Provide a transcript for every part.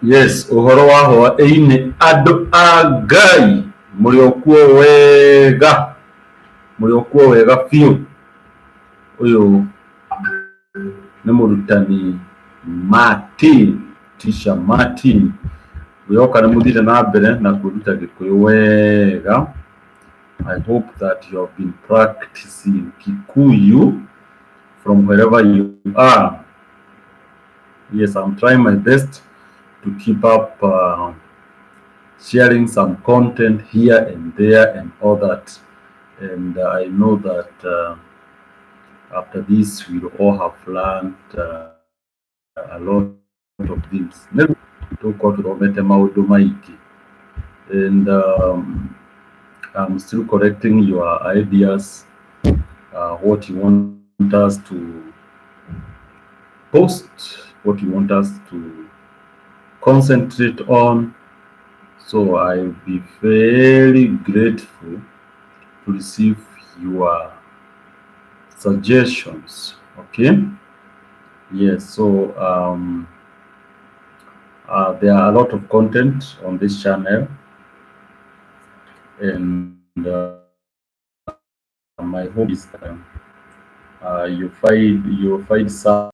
Yes, ũhoro wa hwaĩ-inĩ andũ a Ngai, mũrĩ o kuo wega, mũrĩ o kuo wega biũ. Ũyũ nĩ mũrutani Martin, Teacher Martin. Ngwĩhoka nĩ mũthiĩte na mbere na kwĩruta Gĩkũyũ wega. I hope that you have been practicing Kikuyu from wherever you are. Yes, I'm trying my best to keep up sharing some content here and there and all that. And I know that after this, we'll all have learned a lot of things. Tũgũkorwo tũthomete maũndũ maingĩ. And I'm still collecting your ideas, what you want us to post, what you want us to concentrate on. So I'll be very grateful to receive your suggestions. Okay. Yes. So there are a lot of content on this channel, and my hope is that you find some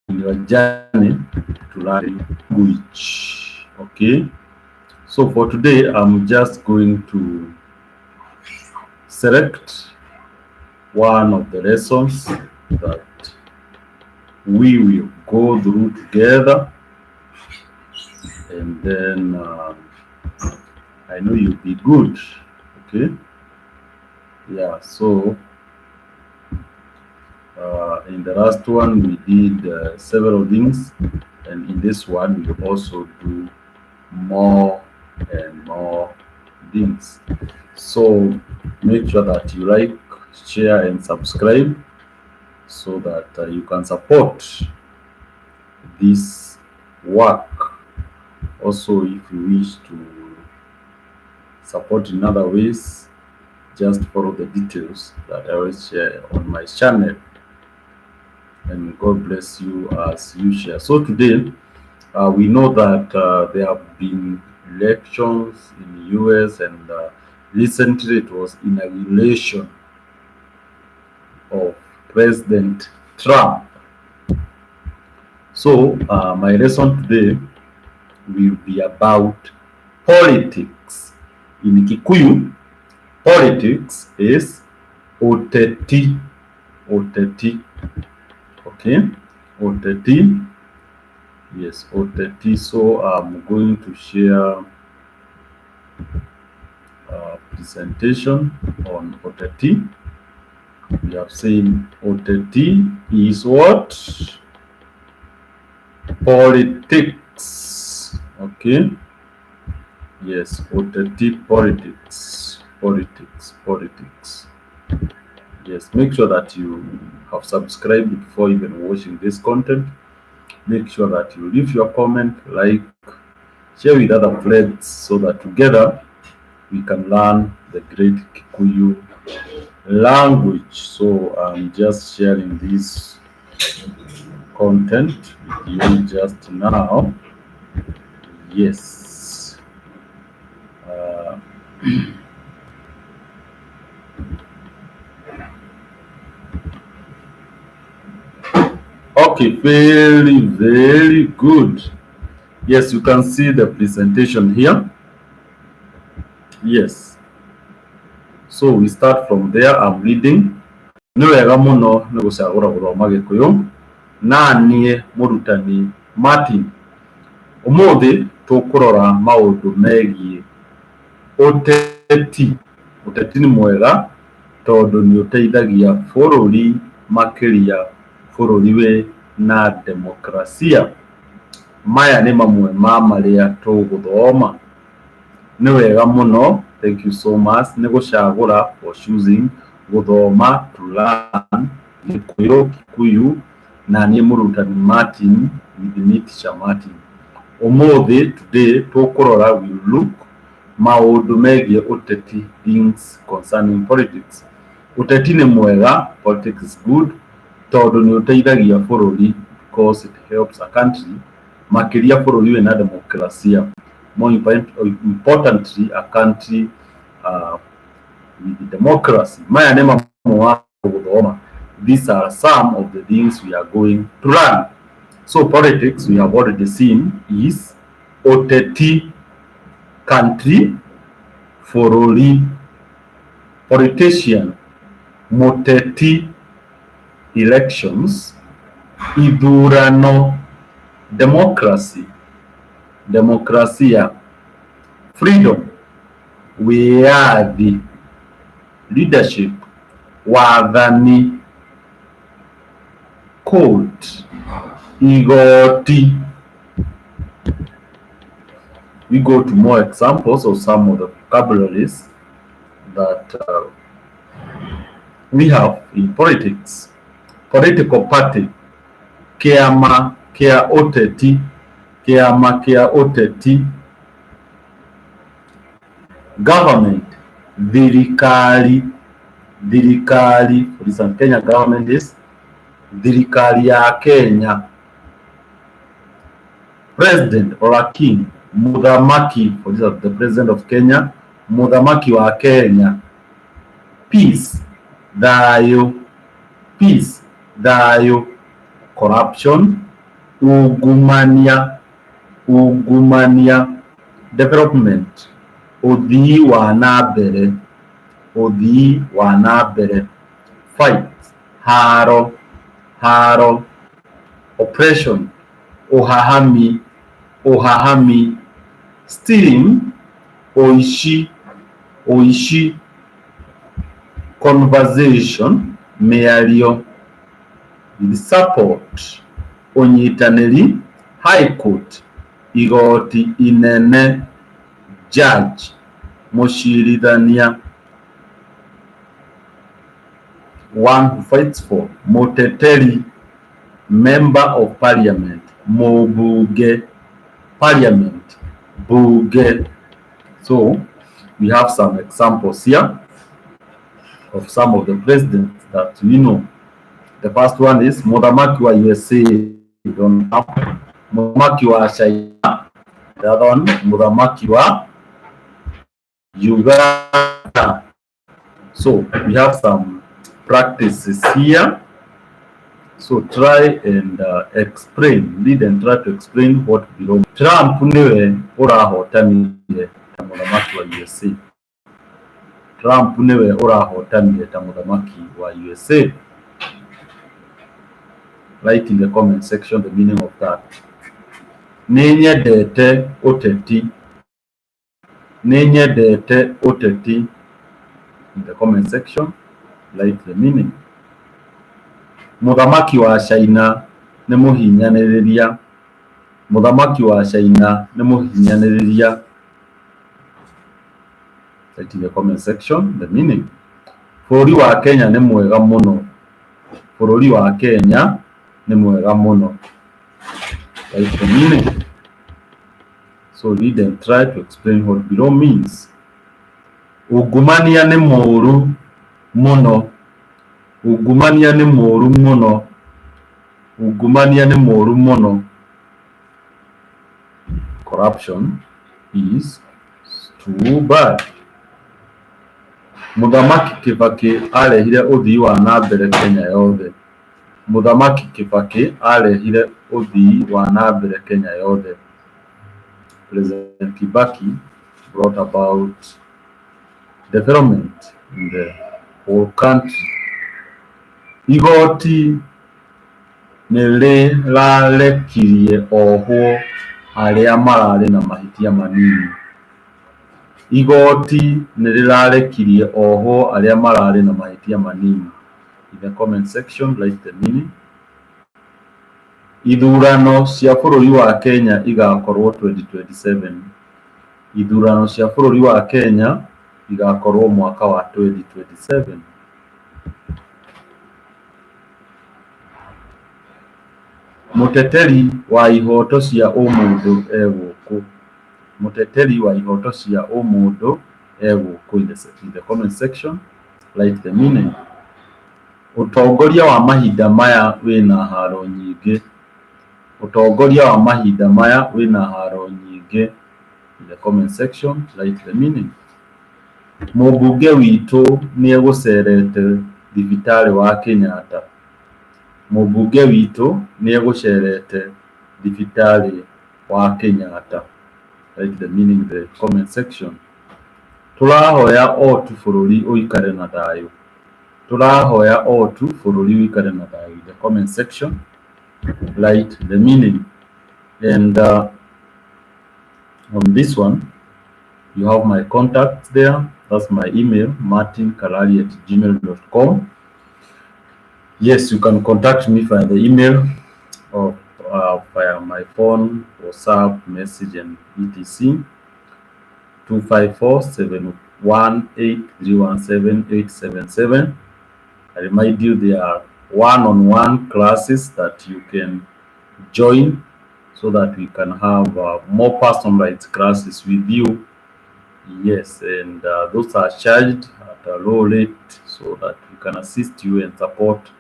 in your journey to learn language. Okay. So for today, I'm just going to select one of the lessons that we will go through together, and then I know you'll be good. Okay. Yeah. So in the last one we did several things, and in this one we will also do more and more things. So make sure that you like, share, and subscribe so that you can support this work. Also, if you wish to support in other ways, just follow the details that I will share on my channel. And God bless you as you share. So today, we know that there have been elections in the US, and recently it was inauguration of President Trump. So my lesson today will be about politics. In Kikuyu, politics is ũteti. Ũteti. Okay, ũteti. Yes, ũteti. So I'm going to share a presentation on ũteti. We have seen ũteti is what? Politics. Okay. Yes, ũteti, politics. Politics, politics. Yes, make sure that you have subscribed before even watching this content. Make sure that you leave your comment, like, share with other friends so that together we can learn the great Kikuyu language. So I'm just sharing this content with you just now. Yes. Okay, very, very good. Yes, you can see the presentation here. Yes. So we start from there. I'm reading. Nĩ wega mũno nĩ gũcagũra gũthoma Gĩkũyũ na niĩ mũrutani Martin. Ũmũthĩ tũkũrora maũndũ megiĩ ũteti. Ũteti nĩ mwega tondũ nĩ ũteithagia bũrũri, makĩria bũrũri wĩ na demokrasia. Maya nĩ mamwe ma marĩa tũgũthoma. Nĩ wega mũno, thank you so much, nĩ gũcagũra, for choosing, gũthoma, to learn, Gĩkũyũ, Kikuyu, na niĩ mũrutani Martin, with me Teacher Martin. Ũmũthĩ, today, tũkũrora, we look, maũndũ megiĩ ũteti, things concerning politics. Ũteti nĩ mwega, politics is good, tondũ nĩ ũteithagia bũrũri because it helps a country, makĩria bũrũri wĩna demokrasia. More importantly, a country with democracy. Maya nĩ mamwe wa gũthoma. These are some of the things we are going to learn. So politics, we have already seen, is ũteti, country, bũrũri, politician, mũteti, elections, ithurano, democracy, demokrasia, freedom, wĩyathi, leadership, wathani, court, igoti. We go to more examples of some of the vocabularies that we have in politics. Political party, kĩama kĩa ũteti, kĩama kĩa ũteti. Government, thirikari, thirikari. For instance, Kenya government is thirikari ya Kenya. President or a king, muthamaki. For instance, the president of Kenya, muthamaki wa Kenya. Peace, thayũ, peace, thayũ. Corruption, ungumania, ungumania. Development, ũthii wa na mbere, ũthii wa na mbere. Fight, haro, haro. Oppression, ũhahami, ũhahami. Stealing, ũici, ũici. Conversation, mĩario. With support, ũnyitanĩri. High Court, igoti inene. Judge, mũcirithania. One who fights for, mũteteri. Member of Parliament, mũmbunge. Parliament, bunge. So we have some examples here of some of the presidents that we know. The first one is Mũthamaki wa USA, Donald Trump. Mũthamaki wa China. The other one, Mũthamaki wa Uganda. So we have some practices here. So try and explain, read and try to explain what below. Trump niwe ũrahotanire ta mũthamaki wa USA. Trump niwe ũrahotanire ta mũthamaki wa USA. Write in the comment section the meaning of that. Nĩ nyendete ũteti. Nĩ nyendete ũteti. In the comment section, write the meaning. Mũthamaki wa China nĩ mũhinyanĩrĩria. Mũthamaki wa China nĩ mũhinyanĩrĩria. Write in the comment section the meaning. Bũrũri wa Kenya nĩ mwega mũno. Bũrũri wa Kenya nĩ mwega mũno. Write the meaning. So read and try to explain what below means. Ungumania nĩ mũũru mũno. Ungumania nĩ mũũru mũno. Ungumania nĩ mũũru mũno. Corruption is too bad. Mũthamaki Kibaki arehire ũthii wa na mbere Kenya yothe. Mũthamaki Kibaki arehire ũthii wa na mbere Kenya yothe. President Kibaki brought about development in the whole country. Igoti nĩ rĩrarekirie ohwo arĩa mararĩ na mahĩtia manini. Igoti nĩ rĩrarekirie ohwo arĩa mararĩ na mahĩtia manini. In the comment section, write the meaning. Ithurano cia bũrũri wa Kenya igakorwo 2027. Ithurano cia bũrũri wa Kenya igakorwo mwaka wa 2027. Mũteteri wa ihoto cia ũmũndũ e gũkũ. Mũteteri wa ihoto cia ũmũndũ e gũkũ. In the comment section, write the meaning. Ũtongoria wa mahinda maya wĩna haro nyingĩ. Ũtongoria wa mahinda maya wĩna haro nyingĩ. In the comment section, write the meaning. Mũmbunge witũ nĩegũcerete thibitarĩ wa Kenyatta. Mũmbunge witũ nĩegũcerete thibitarĩ wa Kenyatta. Write the meaning in the comment section. Tũrahoya o tu bũrũri ũikare na thayũ. Tũrahoya o tu bũrũri ũikare na thayũ. In the comment section, write the meaning. And on this one, you have my contacts there. That's my email, martinkalali@gmail.com. Yes, you can contact me via the email or via my phone, WhatsApp, message, and etc. 254-718-317-877. I remind you there are one-on-one classes that you can join so that we can have more personalized classes with you. Yes, and those are charged at a low rate so that we can assist you and support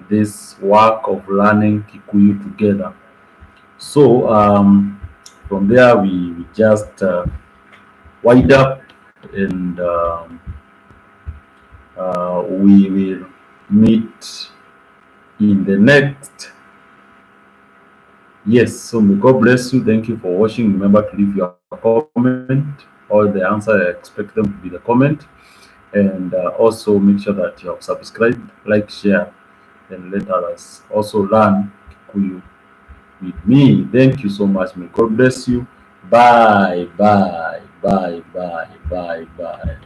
this work of learning Kikuyu together. So from there we just wind up and we will meet in the next. Yes, so may God bless you. Thank you for watching. Remember to leave your comment. All the answer, I expect them to be the comment. And also make sure that you have subscribed, like, share, and let others also learn Kikuyu with me. Thank you so much. May God bless you. Bye, bye, bye, bye, bye, bye.